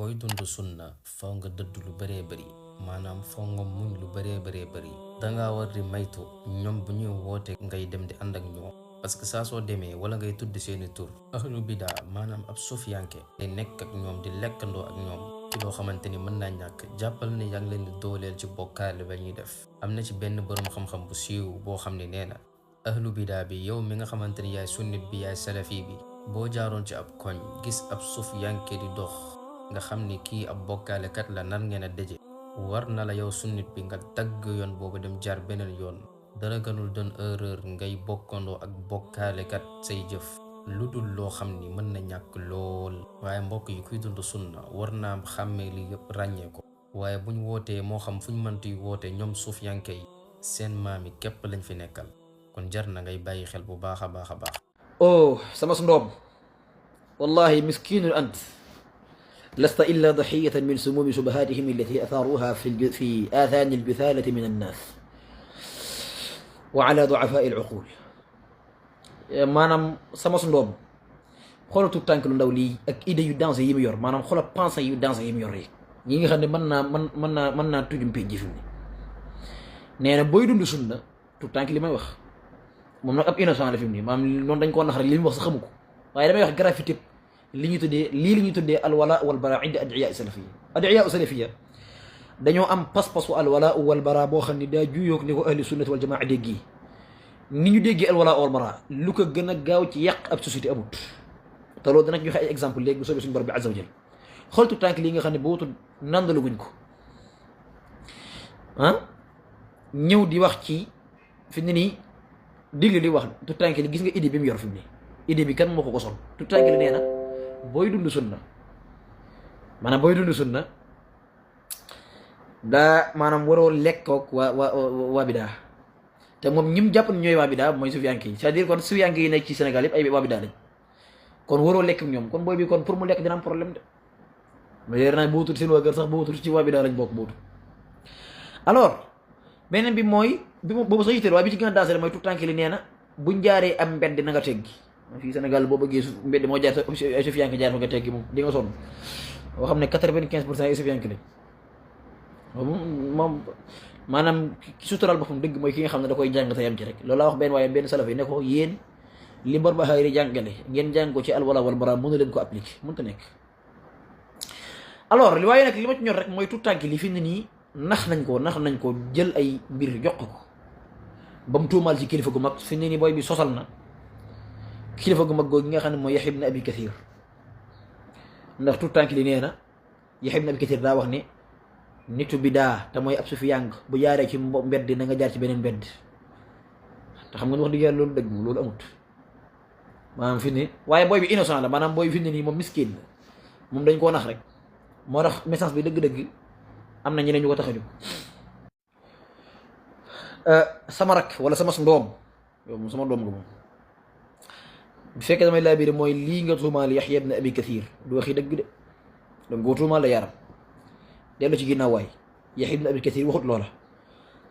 booy dund sunna faw nga dëdd lu bëree bëri maanaam faw nga muñ lu bëree bëri danga war di maytu ñoom bu ñuy woote ngay dem di ànd ak ñoom parce que saa soo demee wala ngay tudd seeni tur ahlu bidaa maanaam ab sufiyanke day nekk ak ñoom di lekkandoo ak ñoom ci loo xamante ni mën naa ñàkk jàppal ne yaa ngi leen di dooleel ci bokkaale ba ñuy def am na ci benn boroom xam-xam bu siiw boo xam ne nee na ahlu bidaa bi yow mi nga xamante ni yaay sunnit bi yaay salafi bi boo jaaroon ci ab koñ gis ab sufiyanke di dox nga xam ni kii ab bokkaalekat la nar ngeen a daje war na la yow sunnit bi nga dagg yoon boobu dem jaar beneen yoon dara gënul doon erreur ngay bokkandoo ak bokkaalekat say jëf lu dul loo xam ni mën na ñàkk lool waaye mbokk yi kuy dund sunna war naa xàmmee li yëpp ràññee ko waaye buñ wootee moo xam fuñ mënti woote ñoom suufiyanke yi seen maam yi képp lañ fi nekkal kon jar na ngay bàyyi xel bu baax a baax a baax. oh sama ndoom wallahi miskinun ant لست إلا ضحية من سموم شبهاتهم التي أثاروها في آذان البثالة من الناس وعلى ضعفاء العقول maanaam sama ndoom xoolal tout tànk lu ndaw lii ak idée yu dansé yi mu yor maanaam xoolal pensée yu dansé yi mu yor yi ñi nga xam ne mën naa tujum pénc fi mu ne nee na booy dund sunna tout tànk li may wax moom nag ab innocent la fi mu ne maanaam noonu dañ koo nax rek li mu wax sa xamu ko waaye damay wax gravité li ñu tuddee alwala wal bara inda adiya salafiya dañoo am pas-pasu alwala wal bara boo xam ne daa juyoog ni ko ahli sunnati wal jamaa dégg ni ñu déggee alwala wal bara lu ko gën a gaaw ci yàq ab société amut te loolu danañ joxe ay exemple léegi bu soobee suñu borom bi azza wa jal xool tu tànk lii nga xam ne bootu nandaluguñ ko ñëw di wax ci fi ne nii digg li wax tu tànk li gis nga idée bi mu yor fi mu ne idée bi kan moo ko sol tu tànk li nee na booy dund sunna maanaam booy dund sunna daa maanaam waroo lekkook waa bidaa te moom ñim jàpp ne ñooy waa bidaa mooy sufiyanke yi c'est-à-dire kon sufiyanke yi nekk ci Sénégal yëpp ay waa bidaa lañ kon waroo lekk ñoom kon booy bi kon pour mu lekk dina am problème de mais leer naa boo tudd seen waa kër sax boo tudd ci waa bidaa lañ bokk bootu alors beneen bi mooy bi boobu sax yitteel waaye bi ci gën a dansé mooy tout tànk li nee na buñ jaaree am mbedd na nga teggi fii Sénégal boo bëggee mbedd moo jaar ay sufiyanke jaar fa nga teggi moom di nga sonn boo xam ne 95% ay sufiyanke lañ moom maanaam ki sutural boppam dëgg mooy ki nga xam ne da koy jàng te yam ci rek loolu laa wax benn waaye benn salaf yi ne ko yéen li Barbahari jàngale ngeen jàng ko ci alwala wal bara mënu leen ko appliquer mënta nekk alors li waaye nag li ma ci ñor rek mooy tout tànk li fi ne nii nax nañ ko jël ay mbir jox ko ba mu tuumaal ci kilifa gu mag fi ne nii booy bi sosal na kilifa gu mag googu nga xam ne mooy Yaxya ibn Abi Kathir ndax tout tànk li nee na Yaxya ibn Abi Kathir daa wax ne nitu bidaa te mooy ab sufiyaan bu jaaree ci mbedd na nga jaar ci beneen mbedd te xam nga ni wax dëgg yàlla loolu dëgg loolu amut maanaam fi ne waaye booy bi innocent la maanaam booy bi fi ne nii moom miskin la moom dañ koo nax rek moo tax message bi dëgg-dëgg am na ñeneen ñu ko tax a jóg sama rak wala sama ndoom yow moom sama doom nga moom bu fekkee damay laa biir mooy lii nga tuumaal Yaxya ibn Abi Kathir du waxi dëgg de danga koo tuumaal la yaram dellu ci ginnaaw waay Yaxya ibn Abi Kathir waxut loola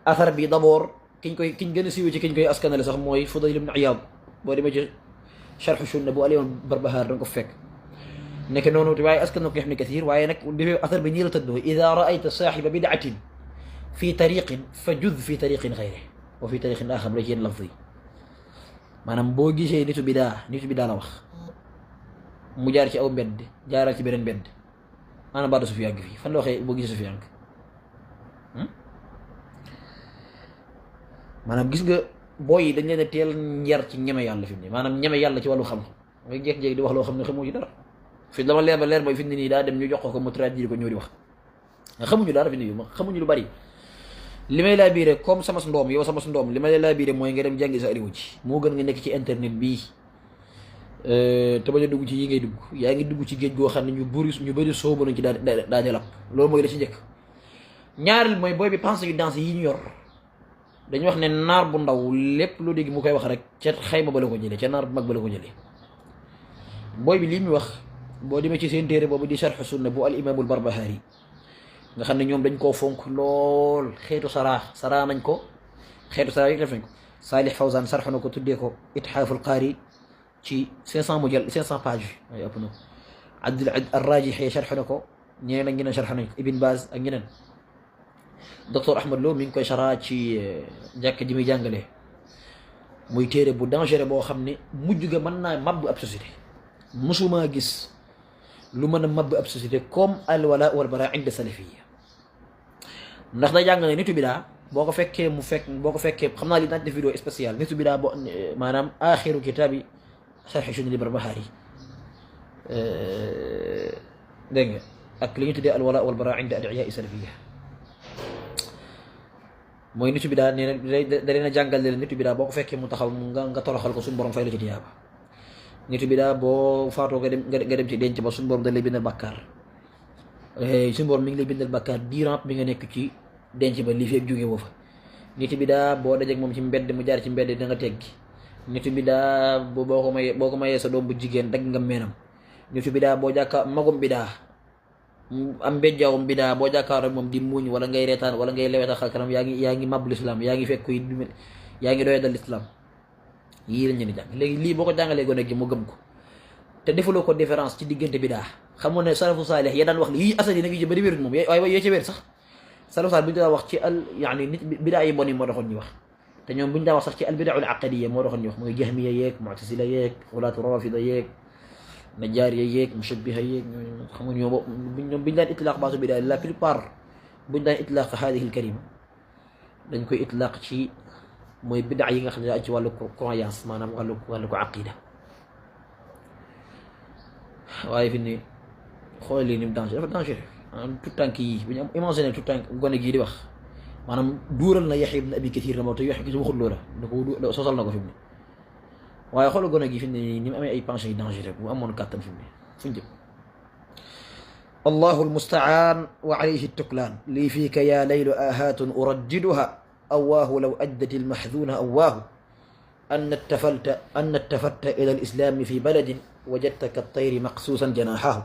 athar bi d'abord kiñ gën a siiwee ci kiñ koy askanale sax mooy Fudayl ibn Iyaad boo demee ci Sharh Sunna bu al-Imam Barbahari danga ko fekk nekk noonu waaye askan na ko Yaxya ibn Kathir waaye nag defee athar bi nii la tëddoo ida raayta saaxiba bid'atin fi tariqin fa jud fi tariqin xayri wa fi tariqin axar la ci yéen lafz yi maanaam boo gisee nitu bidaa la wax mu jaar ci aw mbedd jaaral ci beneen mbedd maanaam baatu sufiyanke fii fan la waxee boo gisee sufiyanke maanaam gis nga booy yi dañ leen a teel njar ci ñeme yàlla fi mu ne maanaam ñeme yàlla ci wàllu xam-xam ngay jékki-jékki di wax loo xam ne xamoo ci dara fi dama leer ba leer mooy fi mu ne nii daa dem ñu jox ko mu traduire ko ñëw di wax nga xamuñu dara fi mu ne nii xamuñu lu bari li may laa biire comme sama ndoom yow sama ndoom li may laa biire mooy nga dem jàngi sa ariwu ci moo gën nga nekk ci internet bii te bañ a dugg ci yi ngay dugg yaa ngi dugg ci géej goo xam ne ñu bëri soobu nañ ci daane lap loolu mooy la ci njëkk ñaareel mooy booy bi pensé yu danse yi ñu yor dañu wax ne naar bu ndaw lépp loo dégg mu koy wax rek ca xayma ba la ko jëlee ca naar bu mag ba la ko jëlee booy bi lii muy wax boo demee ci seen téere boobu di Sharh Sunna bu al imaamul Barbahari nga xam ne ñoom dañ koo fonk lool xeetu saraa nañ ko xeetu saraa yi def nañ ko Salih Fawzan sarx na ko tuddee ko Ithaaful Qaari ci 500 pages ay ëpp na Abdul Rajih sharx na ko ñeneen ak ñeneen sharxa nañ ko Ibn Baz ak ñeneen docteur Ahmad Lo mi ngi koy sharha ci jàkk ji muy jàngalee muy téere bu dangereux boo xam ne mujj ga mën naa mabb ab société musuma gis lu mën a mabb ab société comme al wala wal bara inda salafiyya ndax day jàng ne nitu bidaa boo ko fekkee xam naa li naaj def vidéo spécial nitu bidaa bo maanaam axiru kitaabi sharh Shunni al-Barbahari dégg nga ak li ñu tuddee al wala wal bara inda adiyaa salafiyya mooy nitu bidaa nee na da leen a jàngal leen nitu bidaa boo ko fekkee mu taxaw nga toroxal ko suñu borom fay la ci tiyaaba nitu bidaa boo faatoo nga dem ci denc ba suñu borom da lay bindal bàkkaar suñu borom mi ngi lay bindal bàkkaar durant bi nga nekk ci denc ba lii fi ak jóge woo fa nitu bidaa boo dajeek moom ci mbedd mu jaar ci mbedd da nga teggi nitu bidaa boo ko mayee sa doom bu jigéen dagg nga meenam nitu bidaa boo jàkka magum bidaa am mbéjjaawum bidaa boo jàkkaar rek moom di muuñ wala ngay reetaan wala ngay leweta xar kanam yaa ngi mabbu lislaam yaa ngi fekk koy yaa ngi doye dal lislaam yii lañ leen di jàng léegi lii boo ko jàngalee gone gi mu gëm ko te defuloo ko différence ci diggante bidaa xamoon ne salafu saalih ya daan wax li yii asal yi nag yu bëri wérut moom waaye yoo ci wér sax salafu saalih bu ñu daan wax ci al yaani nit bidaa yi bon yi moo taxoon ñu wax te ñoom bu ñu daan wax sax ci al bidaul aqadiyya moo taxoon ñu wax mooy jahmiya yeeg mu'tazila yeeg walaatu rafida yeeg najaariya yeeg mushabbiha yeeg xam nga ñoom biñu daan itlaaq baatu bidaa la plupart buñu daan itlaaq haadihi al kalima dañ koy itlaaq ci mooy bidaa yi nga xam ne daa ci wàllu croyance maanaam wàllu ko aqida waaye fi ni xool lii ni mu danger dafa danger maanaam tout tànk yi bu ñu am imaginer tout tànk gone gii di wax maanaam duural na Yaxya ibn Abi Kathir la moo te Yaxya ki waxul loola da sosal na ko fi mu ne waaye xoolal gone gi fi mu ne nii ni mu amee ay penchants yu dangereux bu amoon kàttan fi mu ne fuñ jëm allahu almustaan wa alayhi tuklaan lii fiika yaa laylu aahaatun uraddiduha awaahu law addat almaxduuna awaahu أن التفت إلى الإسلام في بلد وجدت كالطير مقصوصا جناحاه